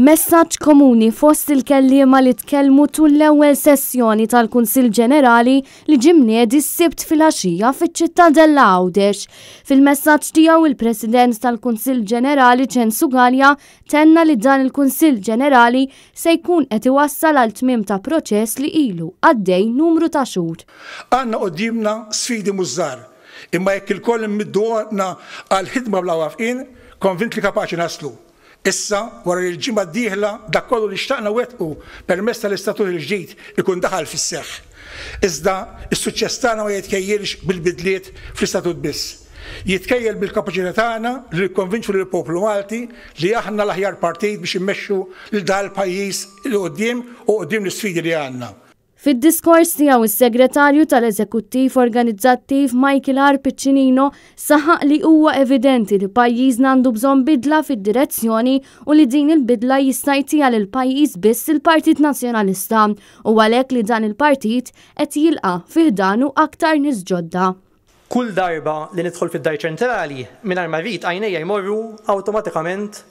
Messaġġ komuni fost il-kelliema li tkellmu tul l-ewwel sessjoni tal-Kunsill Ġenerali li ġie mniedi s-Sibt filgħaxija fiċ-Ċittadella Għawdex. Fil-messaġġ tiegħu il-President tal-Kunsill Ġenerali Ċensu Galea tenna li dan il-Kunsill Ġenerali se jkun qed iwassal għal tmiem ta' proċess li ilu għaddej numru ta' xhur. Għandna quddiemna sfidi mhux żgħar, imma jekk ilkoll immiddu għonqna għal ħidma bla waqfien, konvint li kapaċi naslu. Issa, wara li l-ġimgħa d-dieħla dak kollu li xtaqna nwettqu permezz tal-Istatut il-ġdid ikun daħal fis-seħħ. Iżda, is-suċċess tagħna ma jitkejjilx bil-bidliet fl-Istatut biss. Jitkejjel bil-kapaċità tagħna li nikkonvinċu lill-poplu Malti li aħna l-aħjar partit biex immexxu lil dan il-pajjiż 'il quddiem u quddiem l-isfidi li għandna. Fid-diskors tiegħu s-Segretarju tal-Eżekuttiv Organizzattiv Michael R. Piccinino saħaq li huwa evidenti li pajjiżna għandu bżonn bidla fid-direzzjoni u li din il-bidla jista' jtiha lill-pajjiż biss il-Partit Nazzjonalista u għalhekk li dan il-partit qed jilqa' fi ħdanu aktar nies ġodda. Kull darba li nidħol fid-Dar Ċentrali, mingħajr ma rrid għajnejja jmorru awtomatikament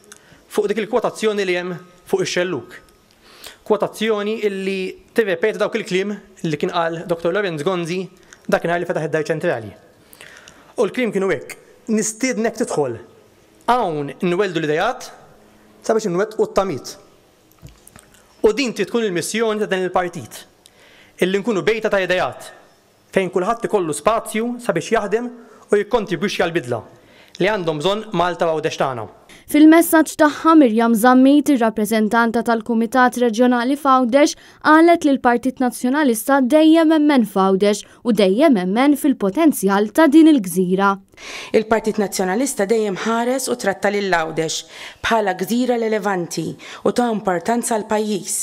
fuq dik il-kwotazzjoni li hemm fuq ix-xellug. Kwotazzjoni illi tirrepeti dawk il-kliem li kien qal Dottor Lawrence Gonzi dakinhar li fetaħ id-Dar Ċentrali. U l-kliem kienu hekk, Nistiednek tidħol. Hawn inwelldu l-ideat sabiex inwettqu t-tamiet. U din trid tkun il-missjoni ta' dan il-partit, illi nkunu bejta ta' ideat, fejn kulħadd ikollu spazju sabiex jaħdem u jikkontribwixxi għall-bidla li għandhom bżonn Malta u Għawdex tagħna. Fil-messaġġ tagħha, Miriam Zammit, ir-rappreżentanta tal-Kumitat Reġjonali f'Għawdex, qalet li l-Partit Nazzjonalista dejjem emmen f'Għawdex u dejjem emmen fil-potenzjal ta' din il-gżira. Il-Partit Nazzjonalista dejjem ħares u tratta lil Għawdex bħala gżira relevanti u ta' importanza għall-pajjiż.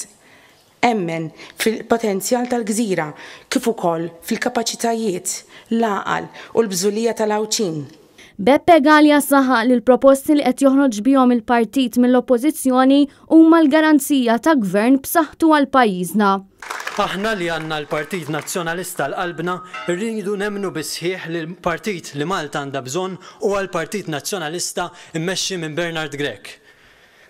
Emmen fil-potenzjal tal-gżira kif ukoll fil-kapaċitajiet, l-għaqal u l-bżulija tal-Għawdxin. Beppe Galea saħaq li l-proposti li qed joħroġ bihom il-partit mill-Oppożizzjoni huma l-garanzija ta' Gvern b'saħħtu għal pajjiżna. Aħna li għandna l-Partit Nazzjonalista għal qalbna rridu nemmnu bis-sħiħ li l-partit li Malta għandha bżonn huwa l-Partit Nazzjonalista mmexxi minn Bernard Grech.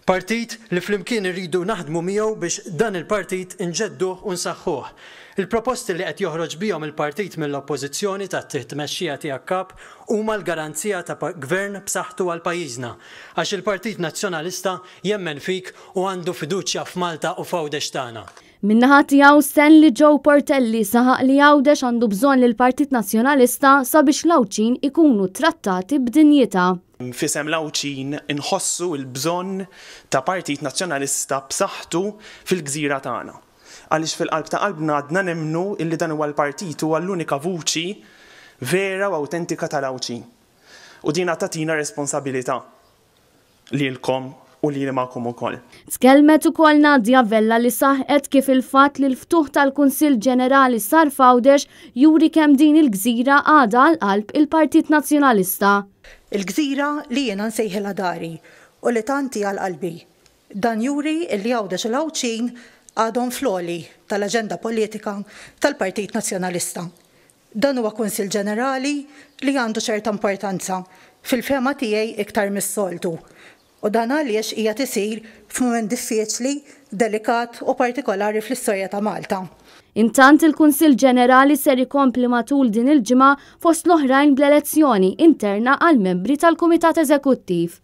Partit li flimkien irridu naħdmu miegħu biex dan il-partit inġedduh u nsaħħuh. Il-proposti li qed joħroġ bihom il-partit mill-Oppożizzjoni taħt it-tmexxija tiegħek Kap huma l-garanzija ta' Gvern b'saħħtu għal pajjiżna. Għax il-Partit Nazzjonalista jemmen fik u għandu fiduċja f'Malta u f'Għawdex tagħna. Min-naħa tiegħu Stanley Joe Portelli saħaq li Għawdex għandu bżonn lill-Partit Nazzjonalista sabiex l-Għawdxin ikunu trattati b'dinjità. F'isem l-Għawdxin inħossu l-bżonn ta' Partit Nazzjonalista b'saħħtu fil-gżira tagħna. Għaliex fil-qalb ta' qalbna għadna nemmnu illi dan huwa l-partit, huwa l-unika vuċi vera u awtentika tal-Għawdxin. U din għad tagħtina responsabilità. lilkom u lili magħkom ukoll. Tkellmet ukoll Nadia Vella li saħqet kif il-fatt li l-ftuħ tal-Kunsill Ġenerali sar f'Għawdex juri kemm din il-gżira għadha għal qalb il-Partit Nazzjonalista. Il-gżira li jiena nsejħilha dari u li tant hi għal qalbi. Dan juri illi Għawdex u l-Għawdxin għadhom fl-għoli tal-aġenda politika tal-Partit Nazzjonalista. Dan huwa Kunsill Ġenerali li għandu ċerta importanza, fil-fehma tiegħi iktar mis-soltu. U dan għaliex qiegħed isir f'mument diffiċli, delikat u partikolari fl-istorja ta' Malta. Intant il-Kunsill Ġenerali ser ikompli matul din il-ġimgħa fost l-oħrajn bl-elezzjoni interna għall-membri tal-Kumitat Eżekuttiv.